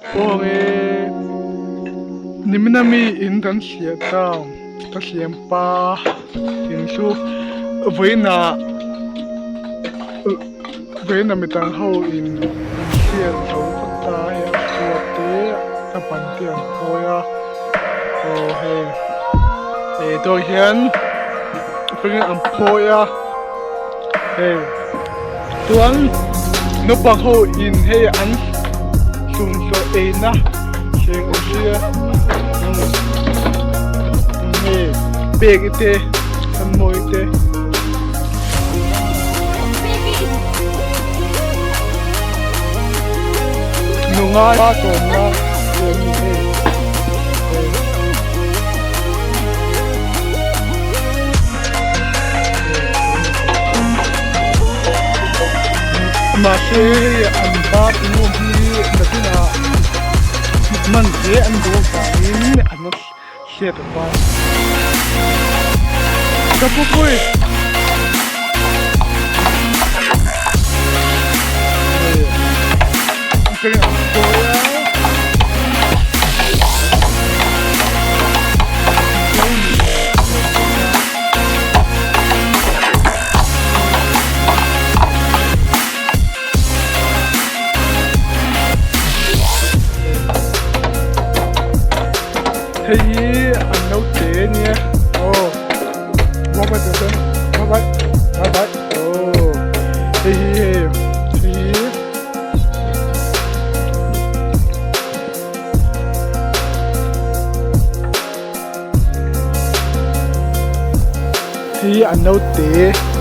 Aw nge nimina mi in kan hliah ta ka hliam pa in chu vawiinah vawiinah midang ho in an hliah zo vek ta hei a chhuat te a ban te an phawi a aw hei he tawh hian an phawi a hei. Chuan naupang ho in hei an hlumhlawh eina thleng an hria hei pek i te an mawi te. Nunga tawmna te an ni hei. Mahse hei an bathroom hi nakinah man hle an duh avangin an la hriat ang a. Ka pu pui! Hei an sawi a. Hei hi an naute ania aw bye bye tawh chuan bye bye bye bye aw hei hi hei hei hi. Hi an naute.